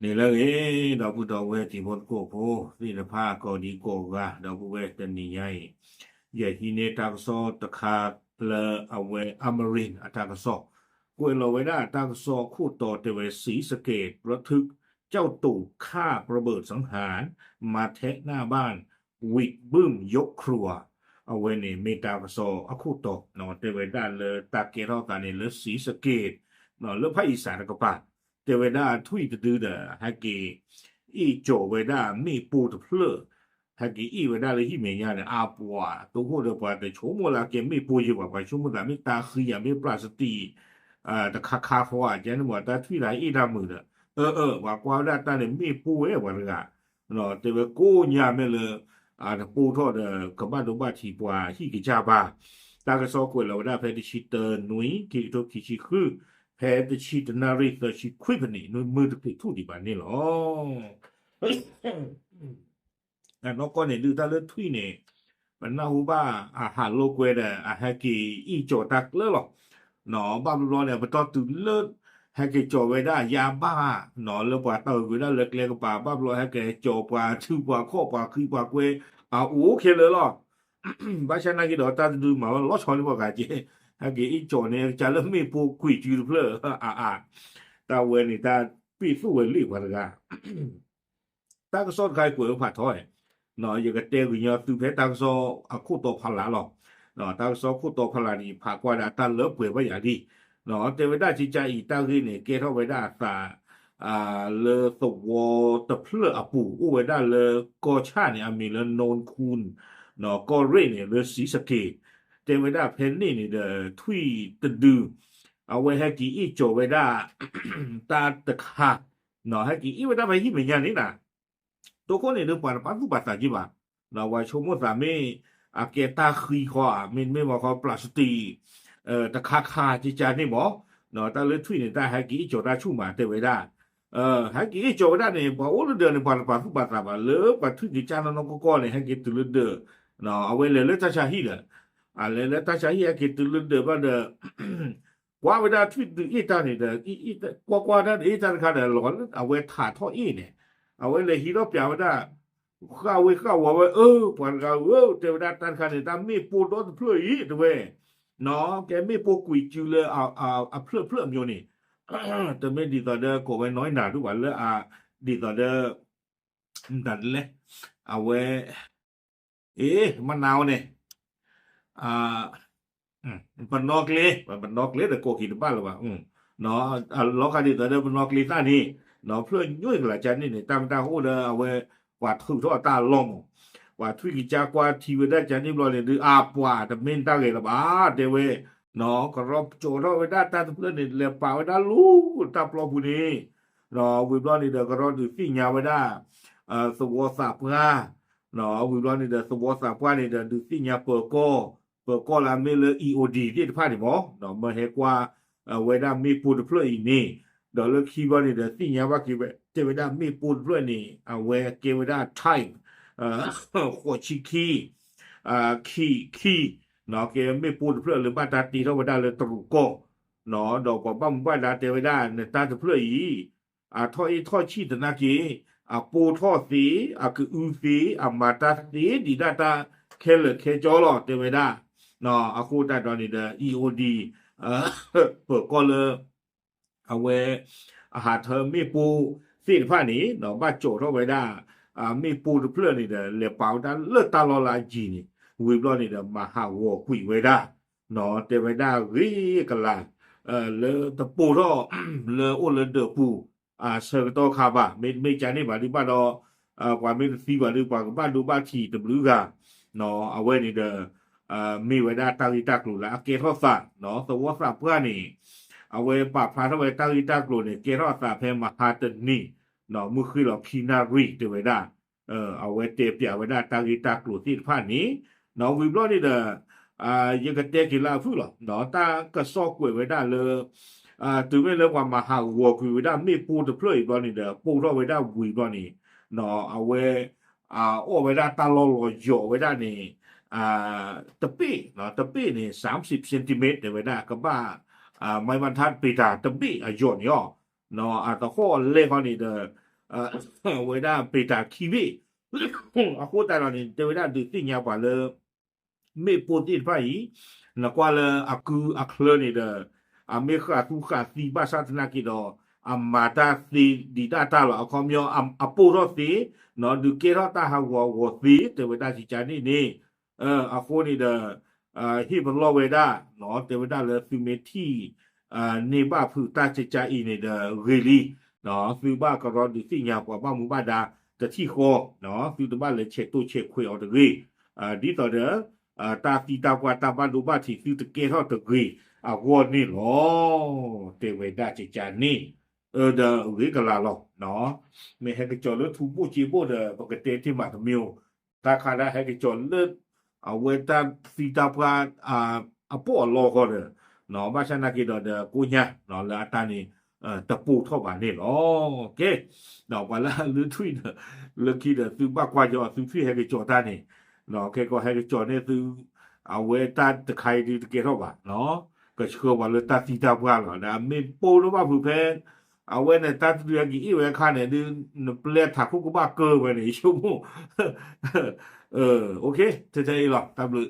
န့ၣ်လၢအဂ့ၤ ဒီပုၢ်ဒီဝဲၢ်တံၤဖိသကိးဖိသ့ၣ်တဖၣ် ကိးဒံကိးဂၤ ဒီပုၢ်ဝဲၢ်တနံၤညါအံၤ ယဟံးန့ၢ်တၢ်ကစီၣ်တခါလၢအဝဲ Amarin အတၢ်ကစီၣ် ကွဲးလီၤဝဲဒၣ်တၢ်ကစီၣ်အခိၣ်တီတဲဝဲ ศรีสะเกษ ระทึก เจ้าตูบฆ่าระเบิดสังหาร มาแทะหน้าบ้าน หวิดบึ้มยกครัว အဝဲန့ၣ်မ့ၢ်တၢ်ကစီၣ်အခိၣ်တီ တဲဝဲဒၣ်လၢတၢ်ကဲထီၣ်သးန့ၣ်လၢ ศรีสะเกษ လၢภาคอีสานတကပၤ တဲဝဲဒၣ်ထွံၣ်တဒုဒီး ဟဲက့ၤအ့ၣ်ကၠီၤဝဲဒၣ်မ့ၣ်ပိၢ်တဖျၢၣ် ဟဲက့ၤအ့ၣ်ဝဲဒၣ်လၢဟံၣ်မဲာ်ညါန့ၣ် အါပှၤ တိခိၣ်ဒီးပှၤတဆိကမိၣ်လၢအကဲမ့ၣ်ပိၢ်ယဲၢ်ဘၣ် ပှၤဆိကမိၣ်သးမ့ၢ်တၢ်ဃံဧါ မ့ၢ်ပျၢ်စတံၣ် တခါခါဃီဧါ ကန့ၣ်မ့ၢ်တၢ်ထွံၣ်လၢအ့ၣ်တၢ်မုာ်ဒီး အၢ အၢ ပှၤကွၢ်ဝဲဒၣ်တၢ်န့ၣ် မ့ၣ်ပိၢ်ဝဲပှၤတဂၤ တဲဝဲကိးညါမ့ၢ်လၢ အတပိၢ်ထီၣ်ဒီး ကဘၣ်ဒိဘၣ်ထံးပှၤဟံၣ်ကစၢ်ဘၣ်. တၢ်ကစီၣ်ကွဲးလီၤဝဲဒၣ်ဖဲတဆံတၢနွံ ခံကထိခံဆံဃု ဖဲတဆံတနၣ်ရံၣ်သၢဆံခွံဖဲန့ၣ် မ့ၢ်တချုးထူၣ်ဒံးဘၣ်န့ၣ်လီၤ. အနီၢ်ကီၢ်န့ၣ် ဒုးတၢ်လၢထွံၣ်န့ၣ် ပနၢ်ဟူဘၣ်အဟးလိာ်ကွဲဒီး အဟဲက့ၤအ့ၣ်ကၠီၤတၢ်ကျၢၤလီၤ. ဘၣ်ဘျီန့ၣ် ပတီၢ်တုၤလၢ ဟဲက့ၤကၠီၤဝဲဒၣ်ယါဘၣ် လၢပှၤတၢ်အုးကွံာ်ဝဲဒၣ်လၢကျဲကပၤ ဘၣ်ဘျီဟဲက့ၤကၠီၤပှၤထုပှၤခီၣ်ပှၤဃံပှၤကွဲ အအိၣ်ခဲလၢာ်လီၤ. ဘၣ်ဆၣ်နာ်က့ဒီး တၢ်တဒုမၤဝဲလီၤဆီန့ၢ်ပှၤဂၤက့ ဟဲက့ၤအ့ၣ်ကၠီၤန့ၣ် ကစၢ်လၢမ့ၣ်ပိၢ်ကွံာ်စုတဖျၢၣ် အါအါ တၢ်ဝဲန့ၣ် တၢ်ပ့ၣ်သူၣ်ဝဲလံာ်ပှၤတဂၤ တၢ်ကစီၣ်တခါအံၤကွဲးဝဲဖးထီ ယကတဲဂ့ၤညီသုဖဲတၢ်ကစီၣ်အခိၣ်တီဖးလၢ်လီၤ. တၢ်ကစီၣ်ခိၣ်တီဖးလၢ်န့ၣ် ဖးကွၢ်ဒီးအတၢ်လၢပှဲၤဘၣ်ယၤလံ. တဲဝဲဒၣ်ကကါအံၤ တၢ်ဂ့ၢ်န့ၣ် ကဲထီၣ်ဝဲဒၣ်အသး လၢသဝီတဖျၢၣ်အပူၤ အိၣ်ဝဲဒၣ်လၢကီၢ်ဆၣ်န့ၣ် အမံၤလၢ နူၢ်ခူၣ် ကီၢ်ရ့ၣ်န့ၣ် လၢศรีสะเกษ တဲဝဲဒၣ်ဖဲန့ၣ်န့ၣ်ဒီး ထွံၣ်တဒု အဝဲဟဲက့ၤအ့ၣ်ကၠီၤဝဲဒၣ် တၢ်တခါ ဟဲက့ၤအ့ၣ်ဝဲဒၣ်ဖဲဟံၣ်မဲာ်ညါန့ၣ်နၤ တိခိၣ်န့ၣ်ဒီးပှၤတပာ်သူၣ်ပာ်သးက့ဘၣ်. ပှၤဆိကမိၣ်သးမ့ၢ် အကဲတၢ်ဃံဃီဧါ မ့တမ့ၢ်ဘၣ်ဃီ ပျၢ်စတံၣ် တခါခါကကါန့ၣ်မး တၢ်လၢထွံၣ်န့ၣ် တၢ်ဟဲက့ၤအ့ၣ်ကၠီၤတၢ်ဆူၣ်မးတဲဝဲဒၣ် ဟဲက့ၤအ့ၣ်ကၠီၤဝဲဒၣ်န့ၣ် ပှၤအိၣ်လၢဒၢးန့ၣ် ပှၤတပာ်သူၣ်ပာ်သးဘၣ် လၢပှၤထွံၣ်ကကါနီၢ်နီၢ်ကီၢ်ကီၢ်န့ၣ် ဟဲက့ၤတုၤလၢဒၢး အဝဲလဲၤလၢတၢ်ဆါဟံၣ်ဒီး အလဲၤလၢတၢ်ဆါဟံၣ်ဟဲက့ၤတုၤလၢဒၢးဘျီဒီး ကွၢ်ဝဲဒၣ်ထွံၣ်ဒုးအ့ၣ်တၢ်န့ၣ်ဒီး ကွၢ်ကွၢ်တၢ်ဒုးအ့ၣ်တၢ်တခါဒီး လီၤအဝဲထးထီၣ်အ့ၣ်န့ၣ် အဝဲလဲၤဟံးထီၣ်ပၠးဝဲဒၣ် ဃၣ်ဝ့ဃၣ်ဝီဝဲ အၢ ပှၤတဂၤဧၢ တဲဝဲဒၣ်တၢ်တခါန့ၣ် တၢ်မ့ၣ်ပိၢ်ဒီတဖျၢၣ်အံၤ တဲဝဲ ကဲမ့ၣ်ပိၢ်ကွံာ်စုလၢအဖျၢၣ်ဖျၢၣ်အမျိုးန့ၣ် တမ့ၢ်ဒ်သိးဒီးကိးဝဲနီၢ်အ့ၣ်နၤဒိၣ်ဘၣ်လၢအ ဒ်သိးဒီး မတၤတလဲ အဝဲ အ့ မနၤဝဲန့ၣ် ပနီၣ်ကျ့ ပနီၣ်ကျ့ဒီးကိးက့ၤတဘၣ်လၢၤဘၣ် လီၤဂာ်ဒ်သိးဒီးပနီၣ်ကျ့သၣ်န့ၣ် ဖျၢၣ်ညွံၣ်ကလၤကၢန့ၣ်န့ၣ် တၢ်မ့ၢ်တၢ်ကအိၣ်ဒီးအဝဲ ပှၤထုးထီၣ်အတၢ်အလီၢ်မး ပှၤထွံၣ်ကကါကွၢ်ထံဝဲဒၣ်ကန့ၣ်ဘျီန့ၣ်ဒုး အါပှၤတမ့ၢ်တၢ်ဂဲၤလၢၤဘၣ် တဲဝဲ ကရီကၠီထီၣ်ဝဲဒၣ်တၢ်တဖျၢၣ်န့ၣ် လဲၤပာ်ဝဲဒၣ်လၢတၢ်ပျီပူၤန့ၣ် ဝံၤဘျီန့ၣ်ဒီး ကရီဒုးသ့ၣ်ညါဝဲဒၣ် သဝီသးပှၢ် ဝံၤဘျီန့ၣ်ဒီး သဝီသးပှၢ်န့ၣ်ဒီး ဒုးသ့ၣ်ညါပၢၤကီၢ် ပၢၤကီၢ်လၢအမ့ၢ်လၢ EOD သ့ၣ်တဖၣ်န့ၣ်မး မ့ၢ်ဟဲကွၢ် ဝဲဒၣ်မ့ၣ်ပိၢ်တဖျၢၣ်အံၤန့ၣ် ဒီးလၢခံဘျီန့ၣ်ဒီး သ့ၣ်ညါဘၣ်က့ၤဝဲ တဲဝဲဒၣ်မ့ၣ်ပိၢ်တဖျၢၣ်န့ၣ် အဝဲကဲဝဲဒၣ် type ဃိးဆံခံ ခံ ခံ ကဲမ့ၣ်ပိၢ်တဖျၢၣ်လၢဘၣ်တၢ်တ့ထီၣ်ဝဲဒၣ်လၢတရူးကီၢ် ဒီးပှၤဘၣ်မူဘၣ်ဒါတဲဝဲဒၣ် နတၢ်တဖျၢၣ်အံၤ အထီၣ်အ့ၣ်ထီၣ်ဆံၣ်သနာ်က့ အပိၢ်ထီၣ်သ့ အကအုသ့ အမၤတၢ်သ့ဒံးဒၣ်တၢ်ခဲလၢာ်ခဲဆ့လီၤ တဲဝဲဒၣ် အဃိသတးဒီးန့ၣ်ဒီး EOD ပၢၤကီၢ်လၢ အဝဲ အဟးထၢမ့ၣ်ပိၢ်သ့ၣ်တဖၣ်န့ၣ် ဘၣ်ကၠီထီၣ်ဝဲဒၣ် မ့ၣ်ပိၢ်တဖျၢၣ်န့ၣ်ဒီး လဲၤပာ်ဝဲဒၣ်လၢတၢ်လီၢ်လၢအယံၤန့ၣ် ဝံၤဘျီန့ၣ်ဒီး မၤဟးဂီၤကွံာ်ဝဲဒၣ် တဲဝဲဒၣ်ဂ့ၤကလၤ လၢတပိၢ်ထီၣ် လၢအိၣ်လၢဒၢးပူၤ ဆၢကတီၢ်ခါဘၣ် မ့တမ့ၢ်ကန့ၣ်ဘၣ်ဒုးဘၣ်ဒီး ပှၤမ့ၢ်တသံဘၣ်ဒုး ပှၤကဘၣ်ဒိဘၣ်ထံးတဘျုးဂၤ အဝဲန့ၣ်ဒီး မ့ၢ်ဝဲဒၣ်တၢ်ဂ့ၢ်တၢ်ကျိၤလၢအကဲထီၣ်သး သဝီသးပှၢ်န့ၣ် အဝဲပာ်ဖျါထီၣ်ဝဲတၢ်ဂ့ၢ်တၢ်ကျိၤန့ၣ် ကဲထီၣ်အသးဖဲမဟါတနံၤ မုၢ်ဃ့ၢ်လီၤခံနၣ်ရံၣ်တဲဝဲဒၣ် အဝဲတဲပျးဝဲဒၣ်တၢ်ဂ့ၢ်တၢ်ကျိၤသ့ၣ်တဖၣ်န့ၣ် ဝံၤဘျီန့ၣ်ဒီး ယကတဲက့ၤလၢအဖုၣ်လီၤ တၢ်ကစီၣ်ကွဲးဝဲဒၣ်လၢ တုၤမ့ၢ်လၢပှၤမၤဟးဂီၤကွံာ်ဝဲဒၣ်မ့ၣ်ပိၢ်တဖျၢၣ်အံၤဘျီန့ၣ်ဒီး ပိၢ်ထီၣ်ဝဲဒၣ်ဝံၤဘျီန့ၣ် အဝဲ အီၣ်ဝဲဒၣ်တၢ်လီၢ်လီၤယိာ်ဝဲဒၣ်န့ၣ် တဘ့ၣ် တဘ့ၣ်န့ၣ် သၢဆံ centimeter တဲဝဲဒၣ် ကဘၣ် ไม้บรรทัด ပ့ၤတၢ်တဘ့ၣ်အယိာ်န့ၣ်အီၤ အတဟီၣ်လဲၢ်ဃီန့ၣ်ဒီး အဝဲဒၣ်ပ့ၤတၢ်ခံဘ့ၣ် အဃိသတးဒီးန့ၣ် တဲဝဲဒၣ်ဒုးသ့ၣ်ညါပှၤလၢ မ့ၣ်ပိၢ်သ့ၣ်တဖၣ်အံၤ နကွၢ်လၢအကုအချၢန့ၣ်ဒီး အမ့ၢ်ဃၣ်သူဃၣ်သံဘၣ်ဆၣ်သနာ်က့ဒီး အမၤတၢ်သ့ဒံးဒၣ်တၢ်လီၤ. အခီပညီ အပိၢ်ထီၣ်သ့ ဒုးကဲထီၣ်တၢ်ဟးဂီၤအဂီၤသ့ တဲဝဲဒၣ်ကကါန့ၣ်န့ၣ် အဃိန့ၣ်ဒီး ဟ့ၣ်ပလီၢ်ဝဲဒၣ် တဲဝဲဒၣ်လၢသုမ့ၢ်ထံၣ် န့ၢ်ဘၣ်ဖုးတၢ်ကကါအံၤန့ၣ်ဒီးဂ့ၤလံ သုဘၣ်ကရီဒုးသ့ၣ်ညါပှၤဘၣ်မူဘၣ်ဒါတထံၣ်ဃီ သုတဘၣ်လဲၤဆဲးတိၢ်ဆဲးခွဲးအီၤတဂ့ၤ ဒ်သိးဒီး တၢ်သံတၢ်ပှၢ်တၢ်ဘၣ်ဒိဘၣ်ထံးသုတကဲထီၣ်တဂ့ၤအဂီၢ်န့ၣ်လီၤ. တဲဝဲဒၣ်ကကါန့ၣ် ဒီးအဂ့ၤကလးလီၤ. မ့ၢ်ဟဲကစီၤလၢထူဘိၣ်စ့ဘိၣ်ဒီး ပကတဲတ့ၢ်မးတမံၤဧိၤ တၢ်ခါဒၣ်ဟဲကစီၤလၢ အဝဲတၢ်သံတၢ်ပှၢ် အပိၢ်အလီဃီဒီး ဘၣ်ဆၣ်သနာ်က့ဒီး ဒီးကိညါ လၢအတၢ်န့ၣ် တပိၢ်ထီၣ်ဘၣ်န့ၣ်လီၤ. ကဲ ဒီးပှၤလၢအလုၢ်ထွံၣ်ဒီး လၢခံဒီးသုဘၣ်ကွၢ်ကီသုထွံၣ်ဟဲကစီၤတၢ်န့ၣ် ခဲကီးဟဲကစီၤန့ၣ်သု အဝဲတၢ်တခါအံၤဒုးတကဲထီၣ်ဘၣ် ကဆှၢပှၤလၢတၢ်သံတၢ်ပှၢ်လီၤ. ဒီးအမ့ၢ်ပိၢ်လၢဘၣ်ဖုးဖဲ အဝဲန့ၣ်တၢ်တဒုးဟဲက့ၤအ့ၣ်ဝဲအခါန့ၣ်ဒုး နပျဲထးခိၣ်ကဘၣ်ကၢဝဲန့ၣ် ယဆိကမိၣ် ထဲထဲအံၤလီၤ တၢ်ဘျုး